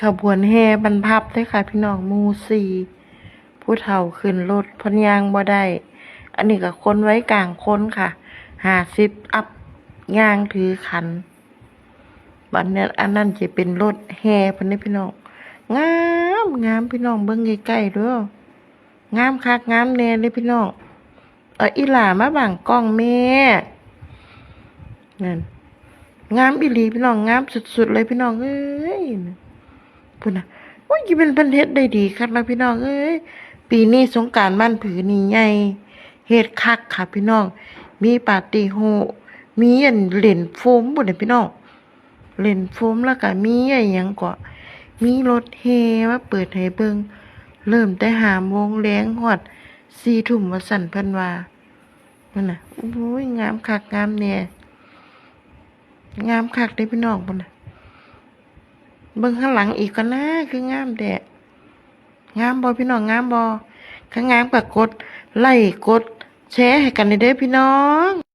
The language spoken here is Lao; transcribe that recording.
ຂະບວນແຫ່ບັນພັບເດ້ອຄ່ະພີ່ນ້ອງ, ໝູ່ສີ່ ຜູ້ເຖົ້າຂຶ້ນລົດເພິ່ນຍ່າງບໍ່ໄດ້. ອັນນີ້ກໍຄົນໄວກາງຄົນຄ່ະ, ຫ້າສິບອັບ, ຍ່າງຖືຂັນ. ບັດນັ້ນ ອັນນັ້ນຊິເປັນລົດແຫ່ເພິ່ນເດ້ພີ່ນ້ອງ. ງາມ ງາມ ພີ່ນ້ອງເບິ່ງໃກ້ໆເດີ້. ງາມຄັກງາມແນ່ເດ້ພີ່ນ້ອງ. ເອົາອີ່ຫຼ້າມາບັງກ້ອງແມ່. ນັ້ນ ງາມອີ່ຫຼີພີ່ນ້ອງ, ງາມສຸດໆເລີຍພີ່ນ້ອງເອີຍ. ພຸ້ນນະ, ໂອ້ຍ ຊິແມ່ນເພິ່ນເຮັດໄດ້ດີຄັກນະພີ່ນ້ອງເອີຍ. ປີນີ້ສົງການບ້ານຜືນີ້ໃຫຍ່ ເຮັດຄັກຄ່ະພີ່ນ້ອງ. ມີປາຕີ້ໂຮດ, ມີອັນເຫຼັ້ນໂຟມພຸ້ນນະພີ່ນ້ອງ. ເຫຼັ້ນໂຟມ ແລ້ວກະມີອີ່ຫຍັງເກາະ, ມີລົດແຫ່ມາເປີດໃຫ້ເບິ່ງ ເລີ່ມແຕ່ຫ້າໂມງແລງຮອດສີ່ທຸ່ມວ່າຊັ້ນເພິ່ນວ່າ. ນັ້ນນະ, ໂອ້ຍ ງາມຄັກງາມແນ່, ງາມຄັກເດ້ພີ່ນ້ອງ. ພຸ້ນນະ, ເບິ່ງຂ້າງຫຼັງອີກກ່ອນນາ, ຄືງາມແທ້. ງາມບໍ່ພີ່ນ້ອງ, ງາມບໍ່? ຄັນງາມກໍກົດໄລ້ ກົດແຊໃຫ້ກັນແດ່ເດີ້ພີ່ນ້ອງ.